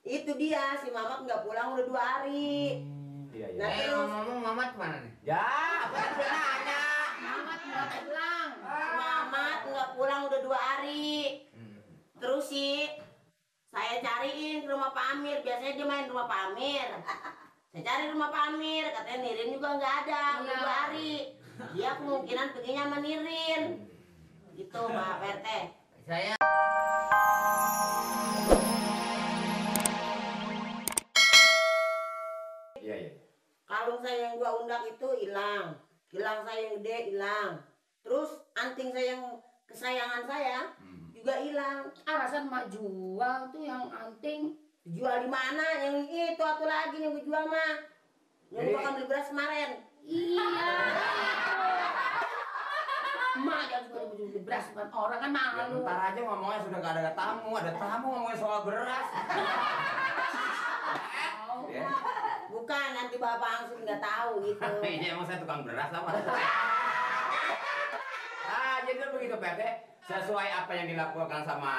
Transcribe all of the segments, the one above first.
Itu dia, si Mamat nggak pulang udah 2 hari. Iya, iya. Nah, terus ngomong Mamat mana nih? Ya, apa yang udah nanya? Mamat nggak pulang. si Mamat nggak pulang udah 2 hari. Terus sih saya cariin ke rumah Pak Amir. Biasanya dia main rumah Pak Amir. Saya cari rumah Pak Amir, katanya Nirin juga nggak ada, udah 2 hari. Dia kemungkinan perginya sama Nirin. Gitu Pak RT. Saya Iya, iya. Kalung saya yang gua undak itu hilang. Gelang saya yang gede hilang. Terus anting saya yang kesayangan saya juga hilang. Rasanya mak jual tuh yang anting. Jual di mana? Yang itu atau lagi yang gue jual mah. Yang Jadi- bakal beli beras kemarin. Iya. Mak jangan suka beli beras bukan orang kan Ya, malu. ntar aja ngomongnya sudah gak ada tamu ngomongnya soal beras. Ya. Bukan, nanti bapak langsung nggak tahu gitu. Ini emang saya tukang beras apa? Jadi begitu Pak RT, sesuai apa yang dilaporkan sama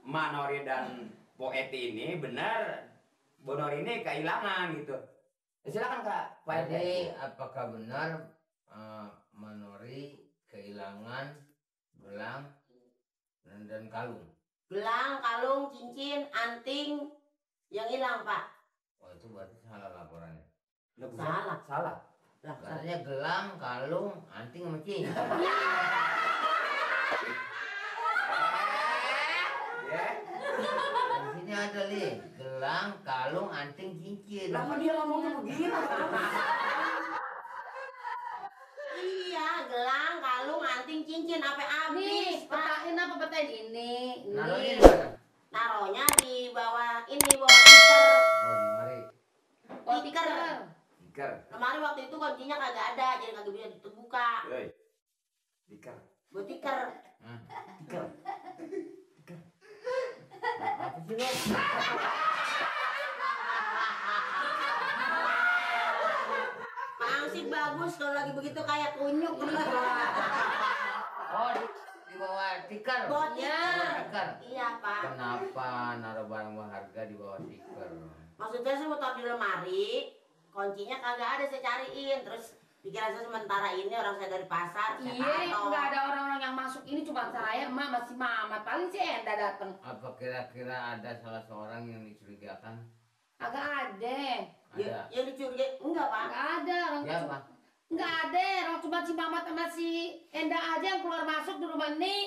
Manori dan Po Eti ini benar, Bu Nori ini kehilangan gitu. Silakan Kak, Pak RT. jadi apakah benar Manori kehilangan gelang dan kalung? Gelang, kalung, cincin, anting yang hilang Pak. Oh itu berarti salah laporannya. Salah. Salah. Lah, Katanya gelang, kalung, anting sama cincin. Ya. Di sini ada nih gelang, kalung, anting, cincin. Kenapa dia ngomongnya begitu? iya, gelang, kalung, anting, cincin, apa habis Nih, Pak. petahin apa petahin ini? Naruhnya di Ini. mana? Naronya di bawah ini, bawah tikar. Oh di mari. Oh, Tikar. Diker. Kemarin waktu itu kuncinya kagak ada, jadi kagak bisa dibuka. Yoi. Diker. Gue tikar. Hah? Diker. Apa sih lo? Pangsit bagus kalau lagi begitu kayak kunyuk. Oh di bawah tikar. Bawah Iya. tikar. Tikar. Iya Pak. Kenapa naruh barang berharga di bawah tikar? Maksudnya saya mau taruh di lemari, kuncinya kagak ada, saya cariin. Terus pikiran saya sementara ini orang saya dari pasar, saya Iya, taruh. nggak ada orang-orang yang masuk ini cuma saya, emak masih Mamat. Paling si Enda datang. Apa kira-kira ada salah seorang yang dicurigakan? Agak ada. Ya, Ada. yang dicurigai enggak Pak? Nggak ada orang Siapa? nggak ada. Orang cuma si Mamat sama si Enda aja yang keluar masuk di rumah ini.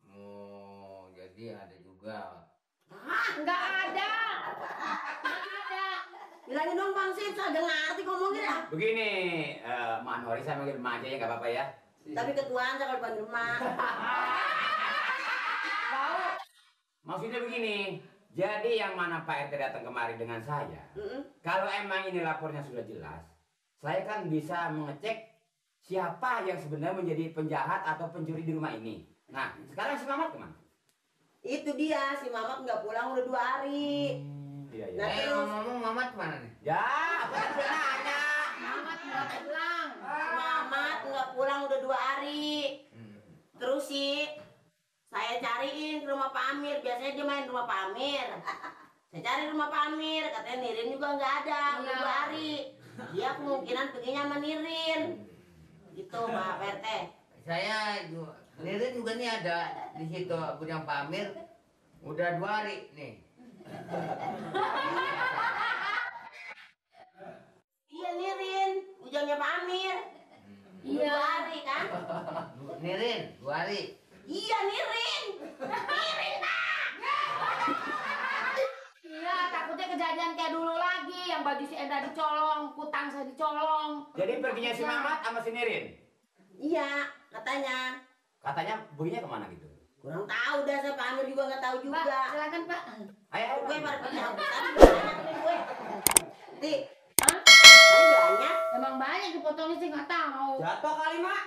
Oh jadi ada juga. Nggak ada. Nggak ada. Bilangin dong Pangsit, saya udah ngerti ngomongnya ya. Begini, Manori saya manggil emak aja ya nggak apa-apa ya. Tapi ketuaan saya kalau dipanggil emak. Bau. Maksudnya begini, jadi yang mana Pak RT datang kemari dengan saya, kalau emang ini lapornya sudah jelas, saya kan bisa mengecek siapa yang sebenarnya menjadi penjahat atau pencuri di rumah ini. Nah, sekarang si Mamat kemana? Itu dia, si Mamat nggak pulang udah 2 hari. Iya, Nah, terus ngomong Mamat mana nih? Ya, apa yang udah nanya? Mamat nggak pulang. si Mamat nggak pulang udah 2 hari. Terus sih saya cariin ke rumah Pak Amir. Biasanya dia main rumah Pak Amir. Saya cari rumah Pak Amir, katanya Nirin juga nggak ada, udah Iya. 2 hari. Dia kemungkinan perginya sama Nirin. Gitu Pak RT. Saya juga, Nirin juga nih ada di situ punya Pak Amir. Udah 2 hari nih. Iya Nirin, ujungnya Pak Amir. Udah Iya. 2 hari kan? Nirin 2 hari. Iya Nirin. Nirin Pak. Iya, takutnya kejadian kayak dulu lagi, yang baju si Enda dicolong, kutang saya dicolong. Jadi perginya si Mamat sama si Nirin? Iya, katanya. Katanya perginya kemana gitu? Kurang tahu dah, saya Pak Amir juga nggak tahu Pak, juga. silakan Pak. Ayo, ayo. Gue baru penyambut tadi banyak nih gue. Ti, Hah? tadi banyak. Emang banyak dipotongnya sih nggak tahu. Jatuh kali, Mak.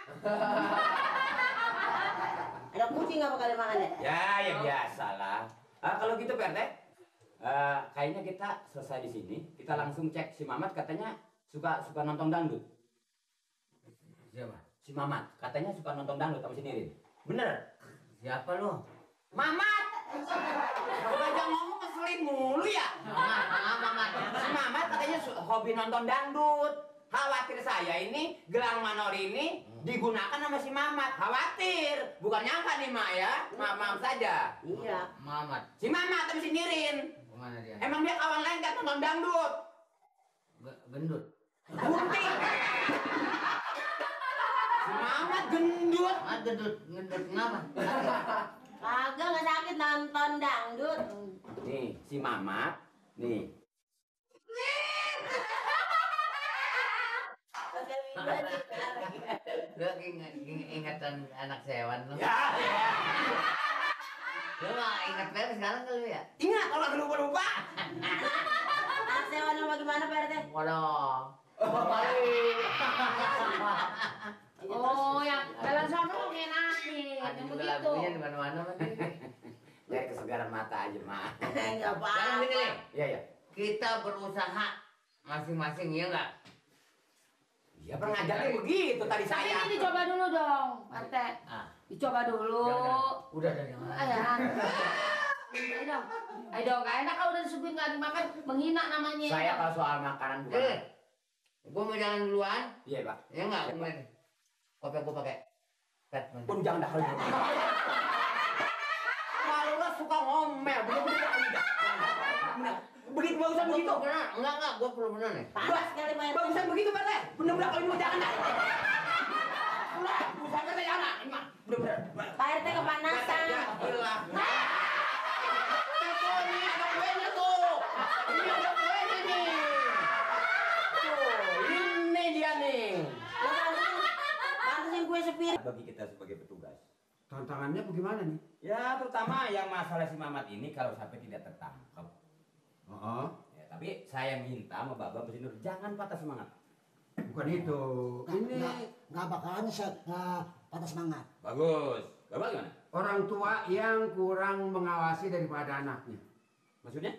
Ada kucing apa kali makannya? Ya biasalah. Kalau gitu Pak RT, kayaknya kita selesai di sini. Kita langsung cek si Mamat, katanya suka nonton dangdut. Siapa? Si Mamat katanya suka nonton dangdut sama si Nirin. Bener? Siapa lu? Mamat. Kalau ngomong pelit mulu ya. Mamat. Si Mamat katanya hobi nonton dangdut. Khawatir saya ini gelang manor ini digunakan sama si Mamat. Khawatir. Bukan nyangka nih Mak ya. Maaf saja. Iya. Mamat. Si Mamat tapi si Nirin. Kemana dia? Emang dia kawan lain kan nonton dangdut. Gendut. Gunting. Si Mamat gendut. Gendut kenapa? Kagak nggak sakit nonton dangdut. Nih, si Mamat. Nih. Lu ingatan anak sewan lu. Ya. Lu mah ingat banget sekarang kali ya? Ingat kalau lupa-lupa. Anak sewa nama gimana Pak RT? Waduh. Oh, yang jalan sono enak nih. Ada Yang juga begitu. lagunya di mana-mana Mas. Dari kesegaran mata aja, Mak. Enggak Sekarang gini nih, Iya, ya. kita berusaha masing-masing ya enggak? Ya pernah ngajarnya begitu tadi Tapi saya. ini dicoba dulu dong, Pak RT. Ah, Dicoba dulu. udah jangan. Ayo dong. Ayo dong, gak enak kalau udah disuguhin gak dimakan, menghina namanya. Saya kalau soal makanan bukan. Gua mau jalan duluan, Iya, Pak. ya enggak? Kopi gua pakai pet. Pun jangan dah kalau gitu. Kalau lo suka ngomel, bener-bener enggak. Begitu bagusan begitu. Enggak, gua perlu bener nih. Panas sekali Pak RT. Bagusan begitu, Pak. Bener-bener kalau ini jangan dah. Udah, bukan kata jangan. Bener-bener. Pak RT kepanasan. Hilang. Ini ada kuenya tuh. Ini ada kuenya nih. Tuh, ini dia nih. Pantesin kue sepir. Bagi kita sebagai petugas. Tantangannya bagaimana nih? Ya, terutama yang masalah si Mamat ini kalau sampai tidak tertangkap. Oh, Ya, tapi saya minta sama Bapak Nur jangan patah semangat. bukan itu. Ini nggak bakalan patah semangat. Bagus. Bapak gimana? orang tua yang kurang mengawasi daripada anaknya. Maksudnya?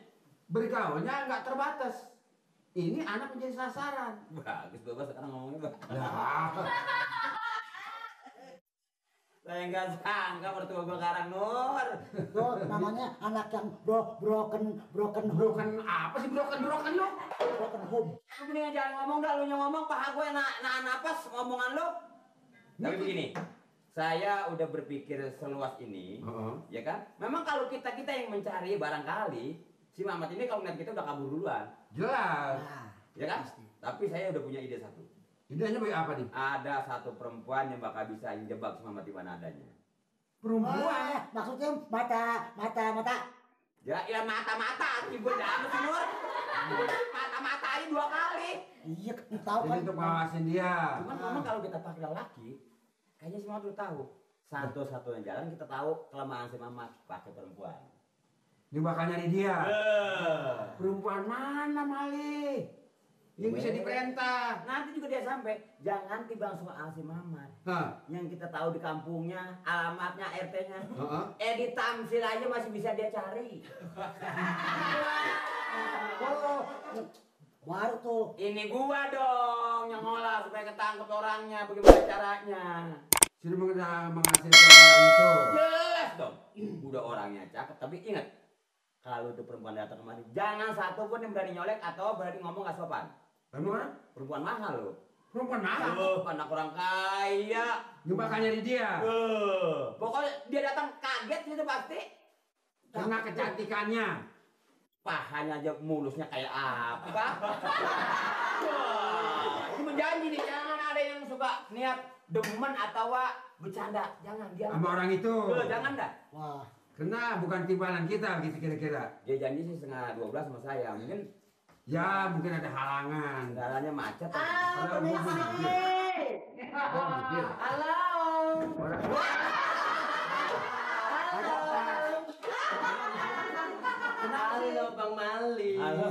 Bergaulnya nggak terbatas. Ini anak menjadi sasaran. Bagus Bapak sekarang ngomongnya, Pak. Lah, Saya nggak sangka mertua gua Karang Nur. Itu namanya anak yang broken broken apa sih broken lo? home. Lu mendingan jangan ngomong dah, lu yang ngomong paha gue nahan napas ngomongan lu. Tapi begini, saya udah berpikir seluas ini, ya kan? Memang kalau kita yang mencari barangkali si Mamat ini kalau ngeliat kita udah kabur duluan, Jelas. Nah, ya kan? Tapi saya udah punya ide satu. Idenya apa nih? Ada satu perempuan yang bakal bisa jebak si Mamat di mana adanya. Perempuan. wah, maksudnya mata. Ya mata-mata, ibu jangan sih Nur. Mata-mata aja 2 kali. Iya, tahu kan. Jadi untuk ngawasin dia. Cuman memang kalau kita pakai lelaki, kayaknya si Mamat udah tahu. Satu-satunya jalan kita tahu kelemahan si Mamat pakai perempuan. Ini bakal nyari dia. Perempuan mana Mali? Yang bisa diperintah. Nanti juga dia sampai, jangan tiba soal si Mamat. Hah? Yang kita tahu di kampungnya, alamatnya, RT-nya. Heeh. Edit Tamsil aja masih bisa dia cari. Oh, baru tuh. Ini gua dong yang ngolah supaya ketangkep orangnya, bagaimana caranya. Sudah menghasilkan orang itu. Jelas dong. Udah orangnya cakep, tapi ingat, kalau itu perempuan datang kemari, jangan satu pun yang berani nyolek atau berani ngomong gak sopan. Perempuan? Perempuan mahal loh. Perempuan mana? Anak orang kaya. Ini bakal nyari dia. Pokoknya dia datang kaget gitu pasti. Karena kecantikannya. Pahanya aja mulusnya kayak apa. Wah, ini menjanji nih, jangan ada yang suka niat demen atau bercanda. Jangan, dia. Sama orang itu. Jangan dah. Wah, Kena bukan timpanan kita gitu kira-kira. Dia janji sih 11:30 sama saya. Mungkin Ya mungkin ada halangan. kendalanya macet. Kalau gua mobil. Gua mobil. Halo. Halo Bang Mali. Halo.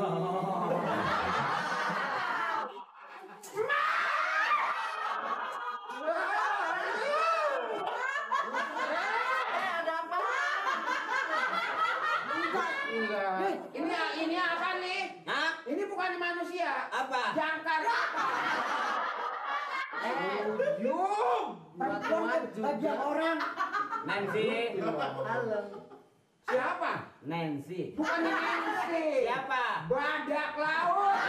Ini apa nih? Hah? Ini bukan manusia. Apa? Jangkar. perempuan dia orang. Nancy. Halo. Siapa? Nancy. Bukan Nancy. Siapa? Badak laut.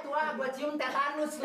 Tua, gua cium tetanus.